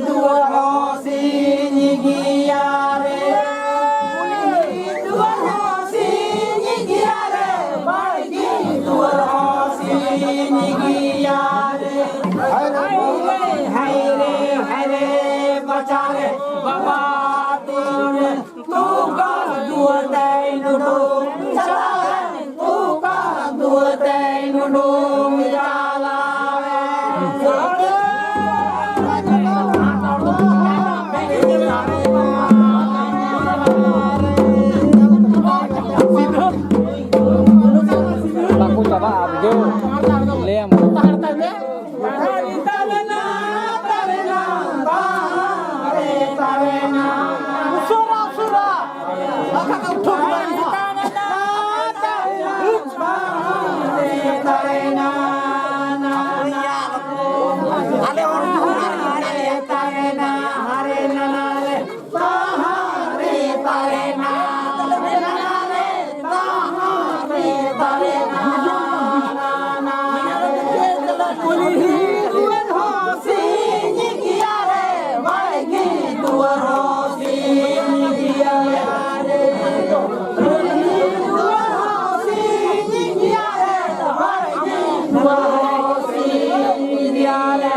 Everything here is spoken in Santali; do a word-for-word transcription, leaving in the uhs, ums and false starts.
ᱫᱩᱣᱟᱹᱨ ᱦᱚᱸ ᱥᱤᱧ ᱜᱮᱭᱟ ᱨᱮ, ᱫᱩᱣᱟᱹᱨ ᱦᱚᱸ ᱥᱤᱧ ᱜᱮᱭᱟ ᱨᱮ, ᱵᱟᱲᱜᱮ ᱫᱩᱣᱟᱹᱨ ᱦᱚᱸ ᱥᱤᱧ ᱜᱮᱭᱟ ᱨᱮ᱾ ᱦᱟᱭ ᱨᱮ, ᱦᱟᱭ ᱨᱮ, ᱦᱟᱭ ᱨᱮ, ᱵᱟᱪᱟ ᱨᱮ, ᱵᱟᱵᱟ ᱛᱤ ᱨᱮ, ᱛᱩᱠᱟ ᱫᱩᱣᱟᱹᱨ ᱛᱮᱭ ᱱᱩᱰᱩᱝ ᱪᱟᱞᱟᱣ ᱮᱱ, ᱛᱩᱠᱟ ᱫᱩᱣᱟᱹᱨ ᱛᱮᱭ ᱱᱩᱰᱩᱝ ᱪᱟᱞᱟᱣ ᱮᱱ᱾ ᱵᱟᱠᱚ ᱪᱟᱵᱟᱜᱼᱟ, ᱵᱩᱡᱷᱟᱹᱣ? ᱞᱟᱹᱭᱟᱢ᱾ ᱛᱟᱨᱮᱱᱟ, ᱛᱟᱨᱮᱱᱟ, ᱛᱟᱨᱮ, ᱛᱟᱨᱮᱱᱟ᱾ ᱩᱥᱟᱹᱨᱟ, ᱩᱥᱟᱹᱨᱟ᱾ ᱵᱟᱠᱷᱟᱱ ᱫᱚ ᱩᱴᱷᱟᱹᱣ ᱵᱟᱝ ᱦᱩᱭᱩᱜᱼᱟ᱾ ᱛᱟᱨᱮᱱᱟ, ᱛᱟᱨᱮᱱᱟ, ᱛᱟᱨᱮᱱᱟ, ᱛᱟᱨᱮᱱᱟ᱾ ᱟᱞᱮ ᱦᱚᱲ ᱫᱚ ᱛᱟᱨᱮᱱᱟ, ᱦᱟᱨᱮ ᱱᱟᱱᱟ ᱨᱮ᱾ ᱛᱟᱦᱟᱨᱮ ᱛᱟᱨᱮᱱᱟ, ᱛᱟᱨᱮᱱᱟ ᱨᱮ, ᱛᱟᱦᱟᱨᱮ ᱛᱟᱨᱮᱱᱟ, ᱱᱟᱱᱟ ᱨᱮ᱾ ᱠᱩᱞᱦᱤ ᱫᱩᱣᱟᱹᱨ ᱦᱚᱸ ᱥᱤᱧ ᱜᱮᱭᱟ ᱨᱮ, ᱵᱟᱲᱜᱮ ᱫᱩᱣᱟᱹᱨ ᱦᱚᱸ ᱥᱤᱧ ᱜᱮᱭᱟ ᱨᱮ᱾ ᱠᱩᱞᱦᱤ ᱫᱩᱣᱟᱹᱨ ᱦᱚᱸ ᱥᱤᱧ ᱜᱮᱭᱟ ᱨᱮ, ᱵᱟᱲᱜᱮ ᱫᱩᱣᱟᱹᱨ ᱦᱚᱸ ᱥᱤᱧ ᱜᱮᱭᱟ ᱨᱮ᱾